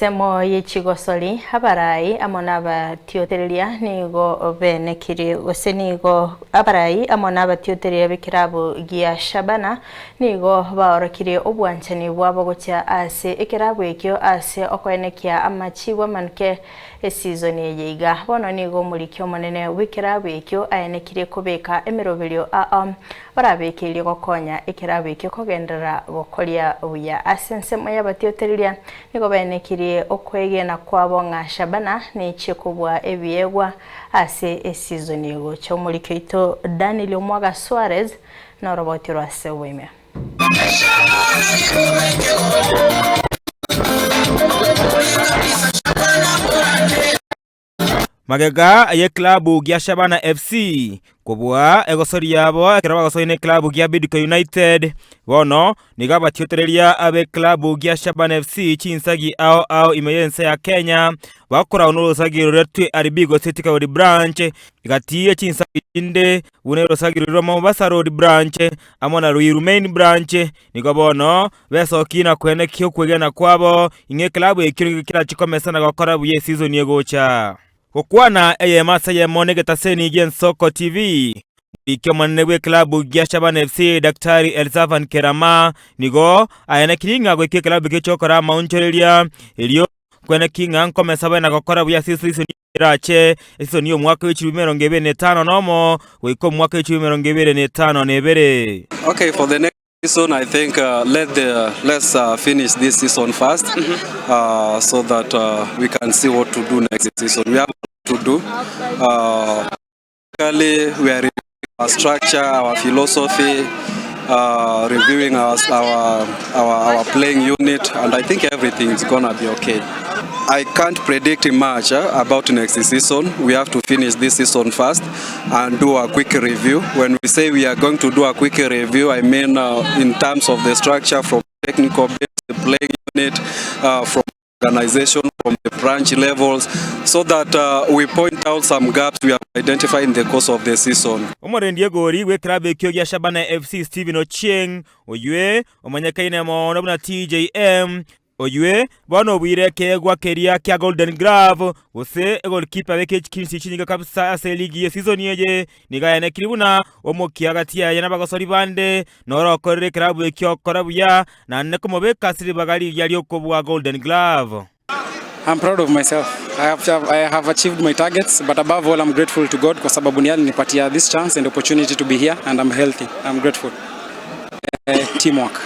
Ensemo ye chigosori, abarai amo nabatiotereria nigo benekirie gose nigo abarai amo nabatiotereria b'ekerabu gia Shabana nigo baorokirie obwanchani bwabo gochia ase ekerabu ekio ase okoenekia amachibu amanuke esizoni eye iga. Bono nigo omoriki omonene bw'ekerabu ekio aenekirie kobeka emeroberio ao barabeke erio gokonya ekerabu ekio kogenderera gokoria buya. Ase ensemo y'abatiotereria Nigo baenekirie okwegena kwabo ng'a Shabana nechie kobua ebiegwa ase esizoni egocha. Omoriki oito Daniel Omwaga Suarez noroboti rwa ase oboime. Magega y'eklabu gia Shabana FC kobua egosori yabo ekero bagosoire n'eklabu gia Bidco United, bono nigo abatiotereria ab'eklabu gia Shabana FC chinsagi ao ao ime y'ense ya Kenya bakoragwa n'orosagi roria TRB gose Thika Road Branch gati ye chinsagi chinde buna orosagi roria rwa Mombasa Road Branch amo na Ruiru Main Branch Nigo bono besokie na koenekia okwegena kwabo ing'a eklabu ekio nigo kerache komesa na gokora buya esizoni egocha. Gokwana eyemo ase eyemo negetaseni gi'Ensoko TV, omoriki omonene bw'eklabu gia Shabana FC Daktari Elzaphan Kerama nigo aenekirie ing'a goika eklabu ekio chokora amaonchoreria erio kwenekia ing'a nkomesa babe na gokora buya ase esizoni Erache esisoni y'omwaka w'echilifu 251 goika omwaka w'echilifu 252. Okay, for the next season, I think uh, let the let's uh, finish this season first, uh, so that uh, we can see what to do next season. We have to do. Uh, basically, we are reviewing our structure, our philosophy, uh, reviewing our, our, our, our playing unit, and I think everything is gonna be okay. I can't predict much about next season. We have to finish this season first and do a quick review. When we say we are going to do a quick review, I mean uh, in terms of the structure from technical base, the playing unit, uh, from organization, from the branch levels, so that uh, we point out some gaps we have identified in the course of the season. Omorendi egori bw'eklabu ekio gia Shabana FC Stephen Ochieng oywe omanyekaine mono buna TJM oywe bono obuire ekeegwa keria kia Golden Glove gose egolikipa abeke chikinsi chinyinge kabisa ase eligi y'esizoni eye nigo ayanekiri buna omokia gati yaye nabagosori bande noro okorire ekerabu ekio okora buya naende komobeka ase ribaga rigiya ri'okobua Golden Glove. I'm proud of myself. I have, I have achieved my targets, but above all I'm grateful to God kwa sababu ni alinipatia this chance and opportunity to be here and I'm healthy. I'm grateful. Uh, teamwork.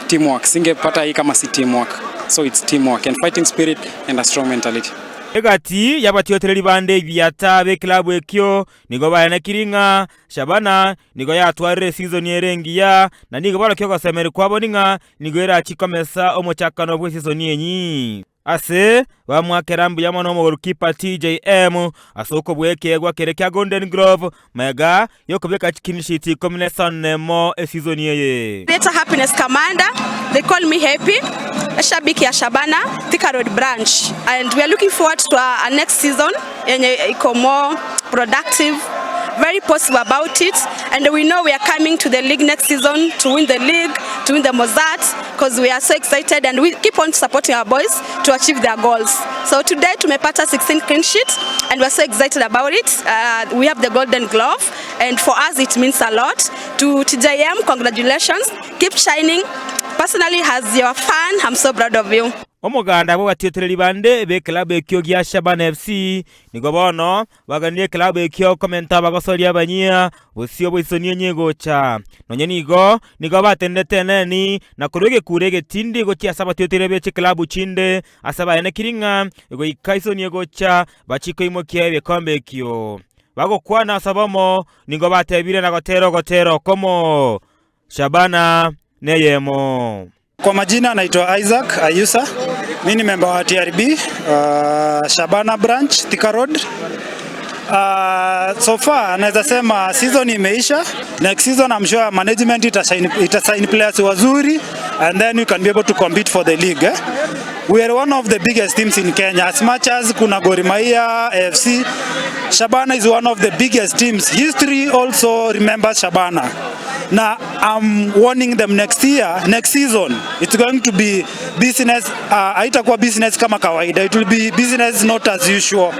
Teamwork. Singepata hii kama si teamwork. So it's teamwork and fighting spirit and a strong mentality. Egati y'abatiotereri bande ebiata b'eklabu ekio nigo baenekirie ng'a Shabana nigo yatwarire esizoni ere engiya, na nigo barokia ogosemeria kwabo ning'a nigo erachie komesa omochakano bw'esizoni enyi. Ase bamwakera mbuya mono omogolikipa TJM ase okobua ekeegwa keria kia Golden Glove magega y'okobeka chiclean sheet ikomi na isano nemo esizoni eye. Naitwa Happiness Kamanda, they call me Happy, shabiki ya Shabana, Thika Road branch and we are looking forward to our next season yenye iko more productive very positive about it and we know we are coming to the league next season to win the league to win the Mozart because we are so excited and we keep on supporting our boys to achieve their goals. So today tumepata 16 clean sheet and we are so excited about it. Uh, we have the golden glove and for us it means a lot. To TJM, congratulations. Keep shining. Personally, as your fan, I'm so proud of you. Omoganda bw'abatiotereri bande b'eklabu ekio gia Shabana FC nigo bono baganirie eklabu ekio komenta abagosoria abanyia bosio bw'isoni enye egocha. Nonya nigo nigo batenenete eneni na korua egekuro egetindi gochia ase abatiotereri be chiklabu chinde ase baenekiri ng'a goika isoni egocha bachie koimokia egekombe ekio. Bagokwana ase obomo nigo batebire na gotera ogotera okomo, Shabana neyemo. Kwa majina naitwa Isaac Ayusa, mi ni memba wa TRB uh, Shabana branch Thika Road. Uh, so far naweza sema season imeisha. Next season I'm sure management itasign, itasign players wazuri and then we can be able to compete for the league. Eh? We are one of the biggest teams in Kenya. As much as kuna Gor Mahia, AFC, Shabana is one of the biggest teams. History also remembers Shabana. Na I'm warning them next year, next season it's going to be business, haitakuwa business kama kawaida, it will be business not as usual.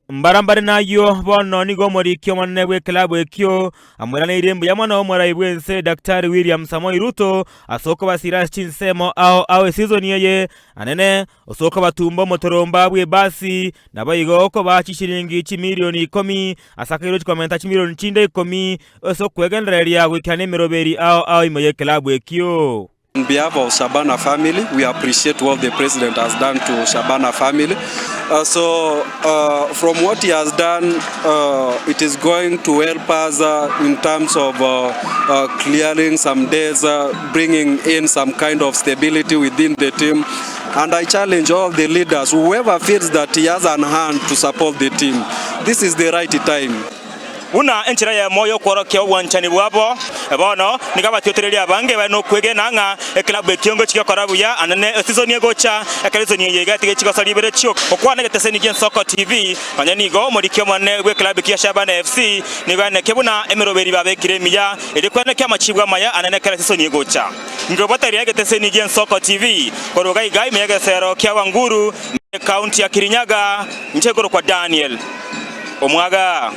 Mbarambare nayio bono nigo omoriki omonene bw'ekelabu ekio amoiraneirie mbuya mono omorai bw'ense Daktari William Samoei Ruto ase okobasira ase chinsemo ao ao esizoni eye anene ase okobatumba omotoromba bw'ebasi naboigo okobaa chishilingi chimilioni ikomi ase akairwe chikomenta chimilioni chinde ikomi ase okwegendereria goikerana emeroberi ao ao ime y'ekelabu ekio. On behalf of Shabana family, we appreciate what the president has done to Shabana family. So from what he has done, it is going to help us in terms of clearing some debts, bringing in some kind of stability within the team. And I challenge all the leaders, whoever feels that he has an hand to support the team, this is the right time. Buna enchera eyemo y'okworokia obwanchani bwabo, bono nigo abatiotereria abange bare nokwegena ng'a eklabu ekio ngochia gokora buya anene esisoni egocha, ekero esisoni eye iga etiga chigosa ribere chioka. Gokwana egeteseni gi'Ensoko TV, nonya nigo omoriki omonene bw'eklabu ekio ya Shabana FC nigo aenekia buna emeroberi babekire emiya erio kwenekia amachibu amaya anene ekero esisoni egocha. Nkobateria egeteseni gi'Ensoko TV korwa iga iga ime y'egesero kia Wanguru, ime y'Ekaunti ya Kirinyaga, inche nkorokwa Daniel Omwaga.